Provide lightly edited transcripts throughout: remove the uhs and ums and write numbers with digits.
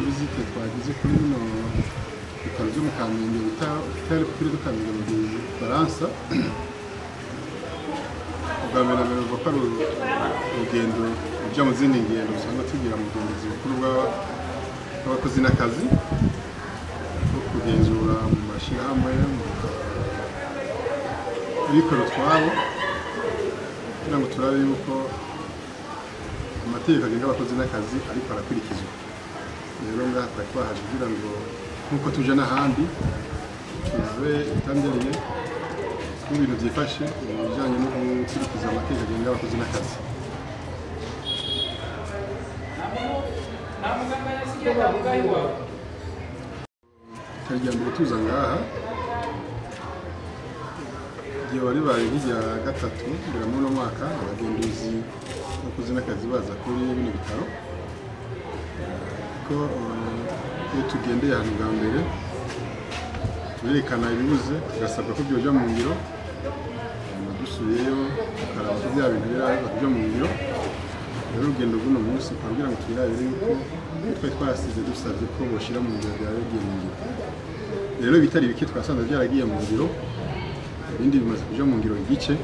Visite twagize kuri bino bitaro byo mu Kamenge bita Hôpital Privé de Kamenge mu Gifaransa. Ubwa mbere na mbere bavuga ko ari urugendo ruja mu zindi ngendo usanga tugira mu bugenzuzi bukuru bw'abakozi n'akazi, bwo kugenzura mu mashirahamwe, mu bikora utwabo, kugira ngo turabe yuko amategeko agenga abakozi n'akazi ariko arakurikizwa. Rero ngaha twari twahaje kugira ngo, nk'uko tuje n'ahandi, tuve itanderiye n'ibintu byifashe mu bijyanye no gukurikiza amategeko agenga abakozi n'akazi. Tarya mbere tuza ngaha, igihe wari baye nk'irya gatatu mbere muri uno mwaka, abagenduzi abakozi n'akazi baza kuri bino bitaro, ko iyo tugendeye ahantu bwa mbere turerekana ibibuze, tugasabwa ko byoja mu ngiro, hanyuma dusubiyeyo tukaraba ko bya bintu biraheza kuja mu ngiro. Rero urugendo rw'uno munsi kugira ngo twirabire yuko twari twasize dusabye ko boshira mu ngiro byaba bigiye mu ngiro. Rero ibitari bike twasanze byaragiye mu ngiro, ibindi bimaze kuja mu ngiro igice.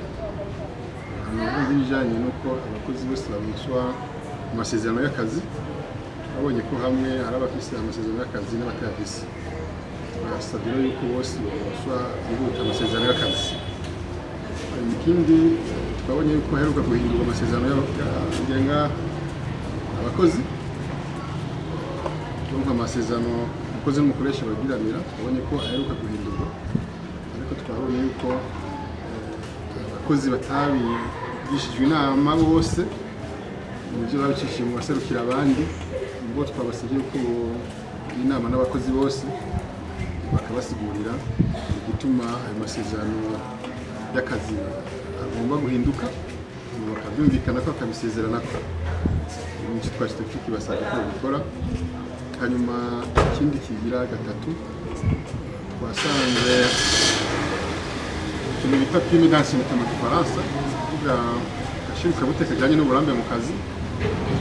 Hanyuma nk'ibijanye n'uko abakozi bose baronswa amasezerano y'akazi, twabonye ko hamwe hari abafise amasezerano y'akazi n'abatayafise. Twasabye rero yuko bose baronswa byihuta amasezerano y'akazi. Hanyuma ikindi twabonye yuko haheruka guhindurwa amasezerano agenga abakozi, donc amasezerano umukozi n'umukoresha bagiranira, twabonye ko aheruka guhindurwa, ariko twabonye yuko abakozi batabigishijwe inama bose, nivyo babicishije mu baserukira abandi. Ubwo twabasabye yuko inama n'abakozi bose bakabasigurira igituma ayo masezerano y'akazi agomba guhinduka, bakabyumvikana ko bakabisezeranako. Nicyo twashyize tukibasabye ko babikora. Hanyuma ikindi kigira gatatu, twasanze ikintu bita prime d'ancienneté mu Gifaransa, kuvuga agashirukabute kajyanye n'uburambe mu kazi,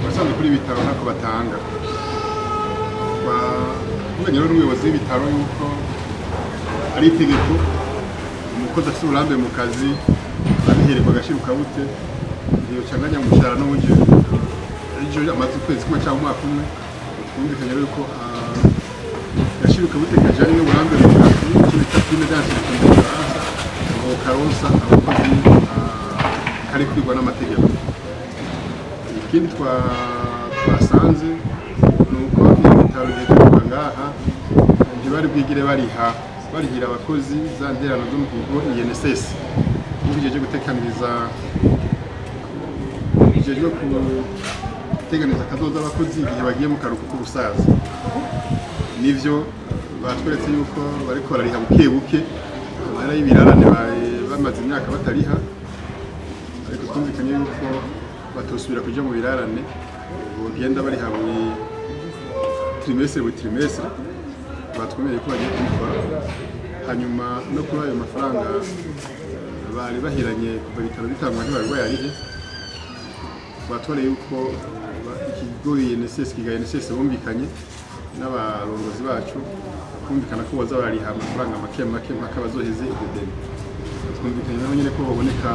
twasanze kuri ibitaro ntako batanga. Twavuganye rero n'umuyobozi w'ibitaro yuko ari itegeko umukozi afite uburambe mu kazi abihererwa agashirukabute, iyo canganya umushahara n'uburyo ejo amaze ukwezi kumwe cyangwa umwaka umwe. Twumvikanye rero yuko agashirukabute kajyanye n'uburambe mu kazi, icyo bita prime d'ancienneté mu Gifaransa, ngo karonsa abakozi kari kwigwa n'amategeko. Ikindi twasanze ni uko ibitaro biheruka ngaha ntibari bwigire barihira abakozi za nterano zo mu kigo INSS, bijejwe gutekaniriza, bijejwe guteganiza akazoza abakozi igihe bagiye mu karuhuko k'ubusaza. Nivyo batweretse yuko bariko barariha buke buke amahera y'ibirarane bamaze imyaka batariha, ariko twumvikanye yuko batosubira kuja mu birarane, bogenda bariha buri trimestre buri trimestre. Batwemereye ko bagiye kubikora. Hanyuma no kuri ayo mafaranga bari bahiranye kuva ibitaro bitangwa ntibari bayarihe, batwereye yuko ikigo INSS kiga INSS bumvikanye n'abarongozi bacu kumvikana ko baza barariha amafaranga make make mpaka bazoheze iryo deni. Twumvikanye nabo nyene ko baboneka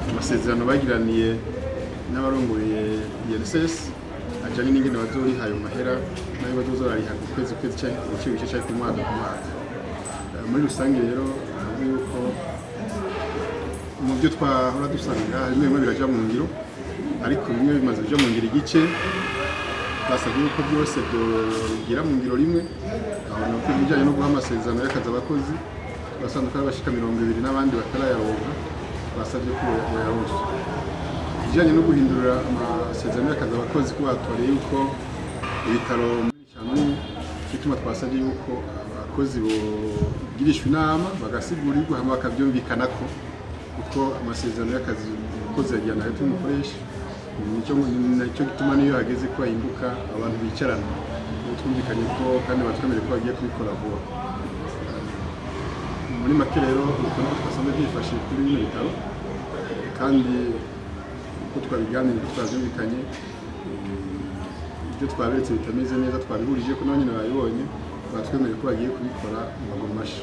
amasezerano bagiraniye n'abarongoye INSS ajanye n'ingene bazoriha ayo mahera, nayo bazoza barariha ku kwezi kwezi canke ku bice bice canke ku mwaka ku mwaka. Muri rusange rero navuga yuko mu byo twahora dusanga bimwe bimwe biraja mu ngiro, ariko bimwe bimaze kuja mu ngiro igice. Basabye yuko byose byogira mu ngiro rimwe. Aho nako ibijyanye no guha amasezerano y'akazi abakozi, twasanze ko ari abashika 20 n'abandi batarayaronka, basabye ko boyaronsa. Ibijyanye no guhindura amasezerano y'akazi abakozi, ko batoreye yuko ibitaro muri cyane, gituma twasabye yuko abakozi bogirishwa inama bagasigurirwa hama bakabyumvikanako, kuko amasezerano y'akazi umukozi yagirana hagati y'umukoresha, nicyo gituma niyo hageze ko ahinduka abantu bicarana. Twumvikanye ko kandi batwemereye ko bagiye kubikora vuba. Muri make rero uko niko twasanze byifashe kuri bino bitaro, kandi uko twabiganiriye twabyumvikanye. Ibyo twaberetse bitameze neza twabihurije ko nabo nyine babibonye, batwemereye ko bagiye kubikora mu maguru masha.